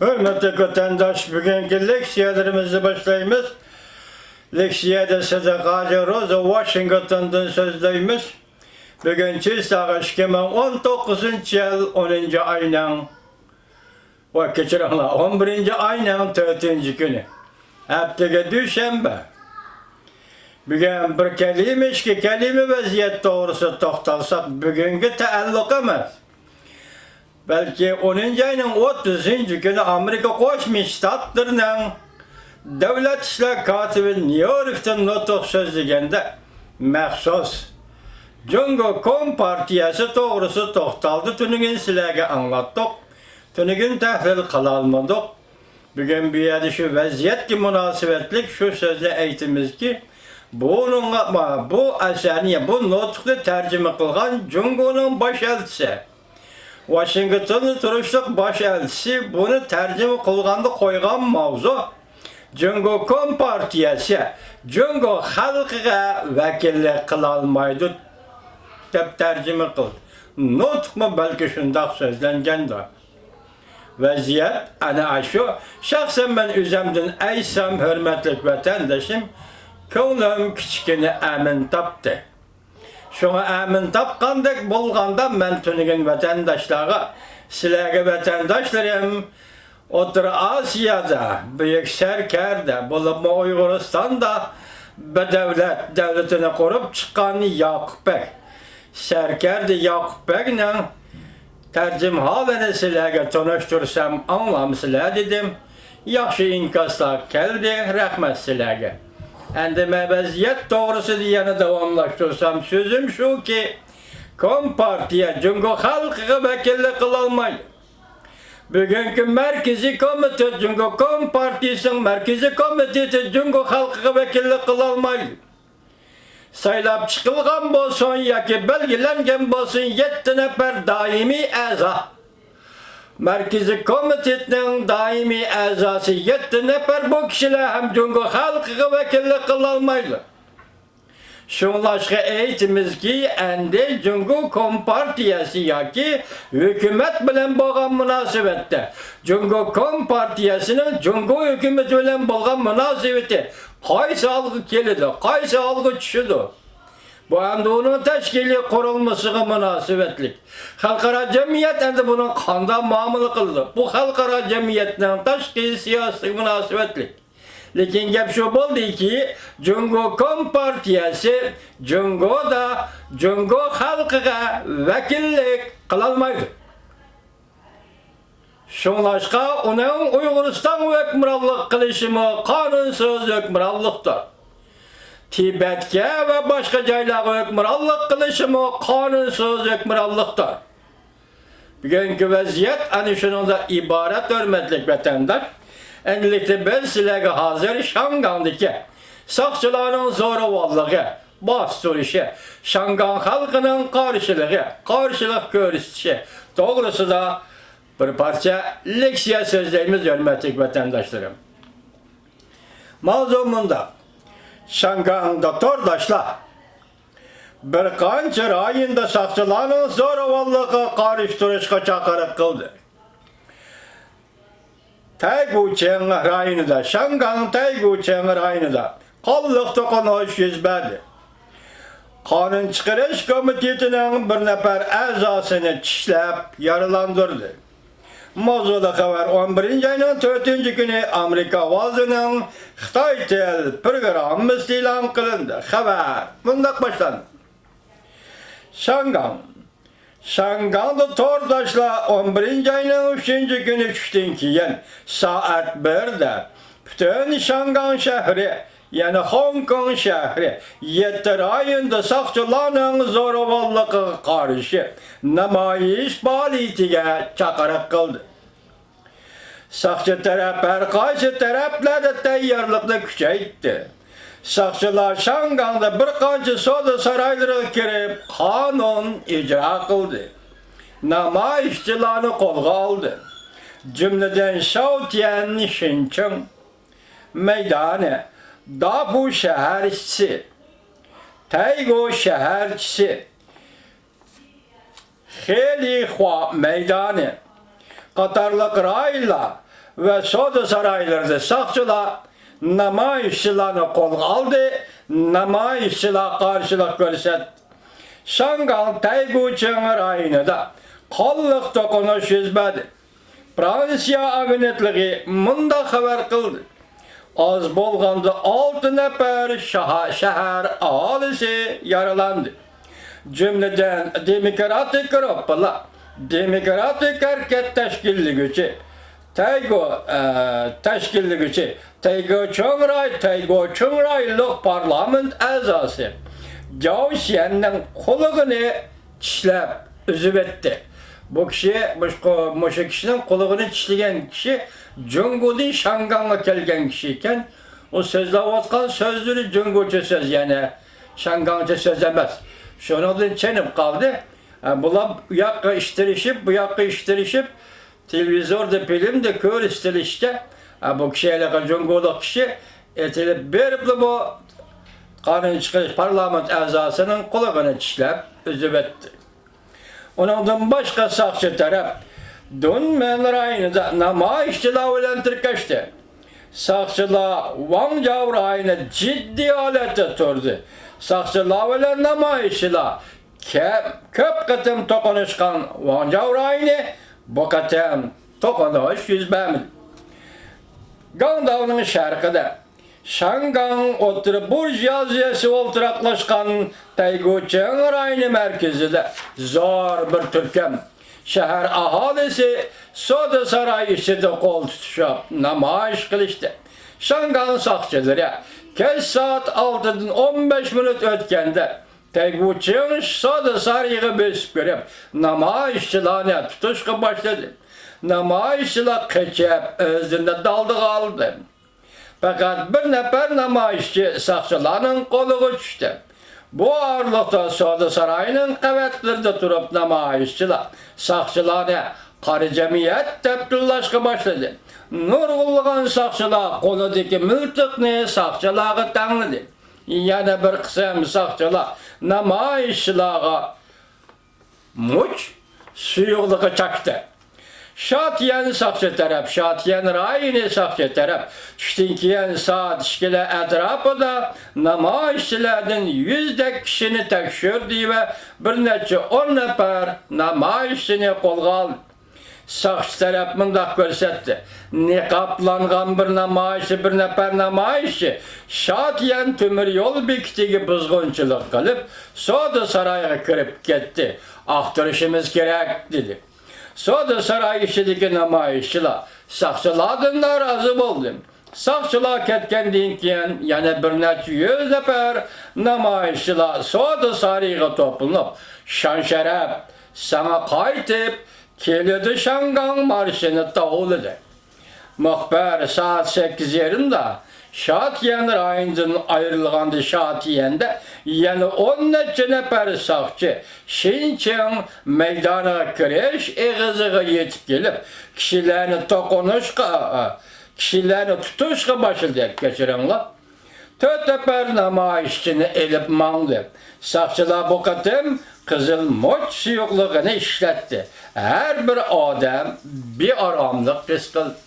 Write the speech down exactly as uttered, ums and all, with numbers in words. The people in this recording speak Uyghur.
ھۆرمەتلىك ۋەتەنداش، بۈگۈنكى لېكسىيەلىرىمىزنى باشلايمىز. لېكسىيەدە سىدىق ھاجى روزا ۋاشىنگتوندىن سۆزلەيمىز. بۈگۈن چىساغا ئىككى مىڭ ئون توققۇزىنچى يىل ئونىنچى ئاينىڭ، ۋە كەچۈرۈڭلار، ئون بىرىنچى ئاينىڭ تۆتىنچى كۈنى، ھەپتىگە دۈشەنبە. بۈگۈن بىر كەلىمە، ئىككى كەلىمە ۋەزىيەت توغرىسىدا توختالساق، بۈگۈنگە تەئەللۇق ئەمەس، بەلكى ئونىنچى ئاينىڭ ئوتتۇزىنچى كۈنى ئامېرىكا قوشما شتاتلىرىنىڭ دۆلەت ئىشلار كاتىپى نيۇ يوركتا نۇتۇق سۆزلىگەندە، مەخسۇس جۇڭگو كومپارتىيەسى توغرىسىدا توختالدى. تۈنۈگۈن سىلەرگە ئاڭلاتتۇق. تۈنۈگۈن تەھلىل قىلالمىدۇق. بۈگۈن بۇ يەردە شۇ ۋەزىيەتكە مۇناسىۋەتلىك شۇ سۆزنى ئېيتىمىزكى، بۇنىڭغا، بۇ ئەسەرنى، بۇ نۇتۇقنى تەرجىمە قىلغان جۇڭگونىڭ باش ئەلچىسى، ۋاشىنگتوندا تۇرۇشلۇق باش ئەلچىسى بۇنى تەرجىمە قىلغاندا قويغان ماۋزۇ، جۇڭگو كومپارتىيەسى جۇڭگو خەلقىگە ۋەكىللىك قىلالمايدۇ، دەپ تەرجىمە قىلدى. نۇتۇقمۇ بەلكى شۇنداق سۆزلەنگەندۇ. ۋەزىيەت ئەنە ئاشۇ. شەخسەن مەن ئۆزەمدىن ئېيتسام، ھۆرمەتلىك ۋەتەندىشىم، كۆڭلۈم كىچىككىنە ئەمىن تاپتى. شۇڭا ئەمىن تاپقاندەك بولغاندا، مەن تۈنۈگۈن ۋەتەنداشلارغا، سىلەرگە ۋەتەنداشلىرىم، ئوتتۇرا ئاسىيادا بۈيۈك سەركەردە، بولۇپمۇ ئۇيغۇرىستاندا بىر دەۋلەت، دەۋلىتىنى قۇرۇپ چىققان ياقۇپ بەگ، سەركەردە ياقۇپ بەگنىڭ تەرجىمىھالىنى سىلەرگە تونۇشتۇرسام ئاڭلامسىلەر دېدىم. ياخشى ئىنكاسلار كەلدى، رەھمەت سىلەرگە. ئەمدى مەن ۋەزىيەت توغرىسىدا يەنە داۋاملاشتۇرسام، سۆزۈم شۇكى، كومپارتىيە جۇڭگو خەلقىگە ۋەكىللىك قىلالمايدۇ. بۈگۈنكى مەركىزىي كومىتېت، جۇڭگو كومپارتىيىسىنىڭ مەركىزىي كومىتېتى جۇڭگو خەلقىگە ۋەكىللىك قىلالمايدۇ. سايلاپ چىقىلغان بولسۇن ياكى بەلگىلەنگەن بولسۇن يەتتە نەپەر دائىمىي ئەزا. مەركىزىي كومىتېتنىڭ دائىمىي ئەزاسى يەتتە نەپەر بۇ كىشىلەر ھەم جۇڭگو خەلقىگە ۋەكىللىك قىلالمايدۇ. شۇڭلاشقا ئېيتىمىزكى، ئەمدى جۇڭگو كومپارتىيەسى ياكى ھۆكۈمەت بىلەن بولغان مۇناسىۋەتتە، جۇڭگو كومپارتىيەسىنىڭ جۇڭگو ھۆكۈمىتى بىلەن بولغان مۇناسىۋىتى قايسى ھالغا كېلىدۇ، قايسى ھالغا چۈشىدۇ؟ بۇ ئەمدى ئۇنىڭ تەشكىلىي قۇرۇلمىسىغا مۇناسىۋەتلىك. خەلقئارا جەمئىيەت ئەمدى بۇنىڭ قانداق مۇئامىلە قىلىدۇ؟ بۇ خەلقئارا جەمئىيەتنىڭ تاشقى سىياسىتىگە مۇناسىۋەتلىك. لېكىن گەپ شۇ بولدىكى، جۇڭگو كومپارتىيەسى جۇڭگودا جۇڭگو خەلقىگە ۋەكىللىك قىلالمايدۇ. شۇڭلاشقا ئۇنىڭ ئۇيغۇرىستانغا ھۆكۈمرانلىق قىلىشىمۇ قانۇنسىز ھۆكۈمرانلىقتۇر. تىبەتكە ۋە باشقا جايلارغا ھۆكۈمرانلىق قىلىشىمۇ قانۇنسىز ھۆكۈمرانلىقتۇر. بۈگۈنكى ۋەزىيەت ئەنە شۇنىڭدىن ئىبارەت، ھۆرمەتلىك ۋەتەنداش. ئەمدىلىكتە بىز سىلەرگە ھازىر شياڭگاڭدىكى ساقچىلارنىڭ زوراۋانلىقى، باستۇرۇشى، شياڭگاڭ خەلقىنىڭ قارشىلىقى، قارشىلىق كۆرسىتىشى توغرىسىدا بىر پارچە لېكسىيە سۆزلەيمىز، ھۆرمەتلىك ۋەتەنداشلىرىم. ماۋزۇ مۇنداق. شياڭگاڭدا تورداشلار بىر قانچە رايوندا ساقچىلارنىڭ زوراۋانلىقىغا قارشى تۇرۇشقا چاقىرىق قىلدى. تەيگۇچىڭ رايونىدا، شياڭگاڭ تەيگۇچىڭ رايونىدا قانلىق توقۇنۇش يۈز بەردى. قانۇن چىقىرىش كومىتېتىنىڭ بىر نەپەر ئەزاسىنى چىشلەپ يارىلاندۇردى. ماۋزۇلۇق خەۋەر ئون بىرىنچى ئاينىڭ تۆتىنچى كۈنى ئامېرىكا ئاۋازىنىڭ خىتاي تىل پروگراممىسىدا ئېلان قىلىندى. خەۋەر مۇنداق باشلاندى. شياڭگاڭ. شياڭگاڭدا تورداشلار ئون بىرىنچى ئاينىڭ ئۈچىنچى كۈنى چۈشتىن كېيىن سائەت بىردە پۈتۈن شياڭگاڭ شەھىرى، يەنى خوڭكوڭ شەھىرى يەتتە رايوندا ساقچىلارنىڭ زوراۋانلىقىغا قارشى نامايىش پائالىيىتىگە چاقىرىق قىلدى. ساقچى تەرەپ ھەر قايسى تەرەپلەردە تەييارلىقنى كۈچەيتتى. ساقچىلار شياڭگاڭدا بىر قانچە سودا سارايلىرىغا كىرىپ، قانۇن ئىجرا قىلدى. نامايىشچىلارنى قولغا ئالدى. جۈملىدىن شاۋتيەن شىنچىڭ مەيدانى، دافۇ شەھەرچىسى، تەيگۇ شەھەرچىسى، خېلىخۇا مەيدانى قاتارلىق رايونلار ۋە سودا سارايلىرىدا ساقچىلار نامايىشچىلارنى قولغا ئالدى، نامايىشچىلار قارشىلىق كۆرسەتتى. شاڭگاڭ تەيگۇچىڭ رايونىدا قانلىق توقۇنۇش يۈز بەردى. فرانسىيە ئاگېنتلىقى مۇنداق خەۋەر قىلدى: ئاز بولغاندا ئالتە نەپەر شاھا-، شەھەر ئاھالىسى يارىلاندى. جۈملىدىن دېموكراتىك گۇرۇپپىلار، دېموكراتىك ھەرىكەت تەشكىللىگۈچى تەيگو، ئە، تەشكىللىگۈچى تەيگو چوڭراي، تەيگو چوڭرايلىق پارلامېنت ئەزاسى جاۋ شيەننىڭ قۇلىقىنى چىشلەپ ئۈزۈۋەتتى. بۇ كىشى، مۇشۇ، مۇشۇ كىشىنىڭ قۇلىقىنى چىشلىگەن كىشى جۇڭگودىن شاڭگاڭغا كەلگەن كىشى ئىكەن. ئۇ سۆزلەۋاتقان سۆزلىرى جۇڭگوچە سۆز، يەنى شاڭگاڭچە سۆز ئەمەس. شۇنىڭدىن چېنىپ قالدى. ھە، بۇلار ئۇ ياققا ئىتتىرىشىپ، بۇ ياققا ئىتتىرىشىپ، تېلېۋىزوردا، فىلىمدە كۆرسىتىلىشىچە، ھە، بۇ كىشى ھېلىقى جۇڭگولۇق كىشى ئېتىلىپ بېرىپلا بۇ قانۇن چىقىرىش پارلامېنت ئەزاسىنىڭ قۇلىقىنى چىشلەپ ئۈزۈۋەتتى. ئۇنىڭدىن باشقا ساقچى تەرەپ دۇنمەن رايونىدا نامايىشچىلار بىلەن تىركەشتى. ساقچىلار ۋاڭجاۋ رايونىدا جىددىي ھالەتتە تۇردى. ساقچىلار بىلەن نامايىشچىلار كەپ-، كۆپ قېتىم توقۇنۇشقان ۋاڭجاۋ رايونى بۇ قېتىم توقۇنۇش يۈز بەرمىدى. گاڭداۋنىڭ شەرقىدە شاڭگاڭ ئوتتۇرا بۇرژۇئازىيەسى ئولتۇراقلاشقان تەيگۇچىڭ رايونى مەركىزىدە زور بىر تۈركۈم شەھەر ئاھالىسى سودا ساراي ئىچىدە قول تۇتۇشۇپ نامايىش قىلىشتى. شاڭگاڭ ساقچىلىرى كەچ سائەت ئالتىدىن ئون بەش مىنۇت ئۆتكەندە تەيگۇچىڭ سودا سارىيىغا بۆسۈپ كىرىپ، نامايىشچىلارنى تۇتۇشقا باشلىدى. نامايىشچىلار قېچىپ، ئۆزىنى دالدىغا ئالدى. پەقەت بىر نەپەر نامايىشچى ساقچىلارنىڭ قولىغا چۈشتى. بۇ ئارىلىقتا سودا سارايىنىڭ قەۋەتلىرىدە تۇرۇپ نامايىشچىلار ساقچىلارنى قارا جەمئىيەت دەپ تىللاشقا باشلىدى. نۇرغۇنلىغان ساقچىلار قولىدىكى مىلتىقنى ساقچىلارغا تەڭلىدى. يەنە بىر قىسىم ساقچىلار نامايىشچىلارغا مۇچ سۇيۇقلۇقى چاچتى. شاتيەن ساقچى تەرەپ، شاتيەن رايونى ساقچى تەرەپ چۈشتىن كېيىن سائەت ئىككىلەر ئەتراپىدا نامايىشچىلاردىن يۈزدەك كىشىنى تەكشۈردى ۋە بىر نەچچە ئون نەپەر نامايىشچىنى قولغا ئالدى. ساقچى تەرەپ مۇنداق كۆرسەتتى: نىقابلانغان بىر نامايىشچى، بىر نەپەر نامايىشچى شاتيەن تۆمۈر يول بېكىتىگە بۇزغۇنچىلىق قىلىپ، سودا سارايىغا كىرىپ كەتتى. ئاختۇرۇشىمىز كېرەك، دېدى. سودا ساراي ئىچىدىكى نامايىشچىلار ساقچىلاردىن نارازى بولدى. ساقچىلار كەتكەندىن كېيىن يەنە بىر نەچچە يۈز نەپەر نامايىشچىلار سودا سارىيىغا توپلىنىپ، شان شەرەپ، ساڭا قايتىپ كېلىدۇ شاڭگاڭ مارشىنى توۋلىدى. مۇخبىر سائەت سەككىز يېرىمدا شاتيەن رايونىدىن ئايرىلغاندا شاتيەندە يەنە ئون نەچچە نەپەر ساقچى شىنچىڭ مەيدانىغا كىرىش ئېغىزىغا يېتىپ كېلىپ، كىشىلەرنى توقۇنۇشقا، كىشىلەرنى تۇتۇشقا باشلىدى. كەچۈرۈڭلار. تۆت نەپەر نامايىشچىنى ئېلىپ ماڭدى. ساقچىلار بۇ قېتىم قىزىل مۇچ سۇيۇقلۇقىنى ئىشلەتتى. ھەر بىر ئادەم بىئاراملىق ھېس قىلدى.